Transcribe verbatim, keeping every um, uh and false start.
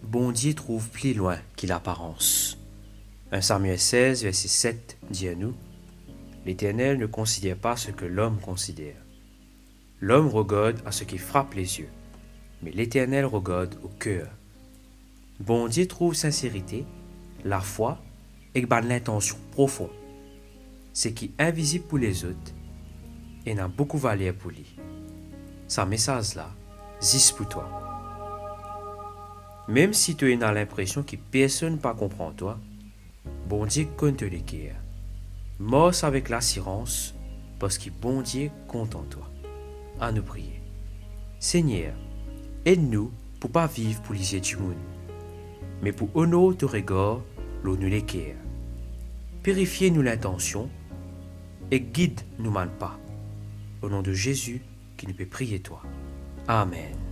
Bondie trouv pli lwin ki laparans. Enn Samwil sez, verse set dir nou, Leternel ne konsider pa seki lom konsider. Lom regard a seki frap lezie, me Leternel regard o ker. Bondie trouv sinserite, lafwa ek bann lintansion profon. Seki invizib pou lezot, ena boukou valer pou li. Sa mesaz la, zis pou twa. Mem si to ena linpresion ki personn pa konpran twa, Bondie konn to leker. Mars avek lasirans, parski Bondie kontan twa. Anou priye. Segner, ed nou pou pa viv pou lizie dimoun, me pou onor to regar lor nou leker. Pirifie nou lintansion e gid nou bann pa. O non de Zezi ki nou pe priye twa. Amen.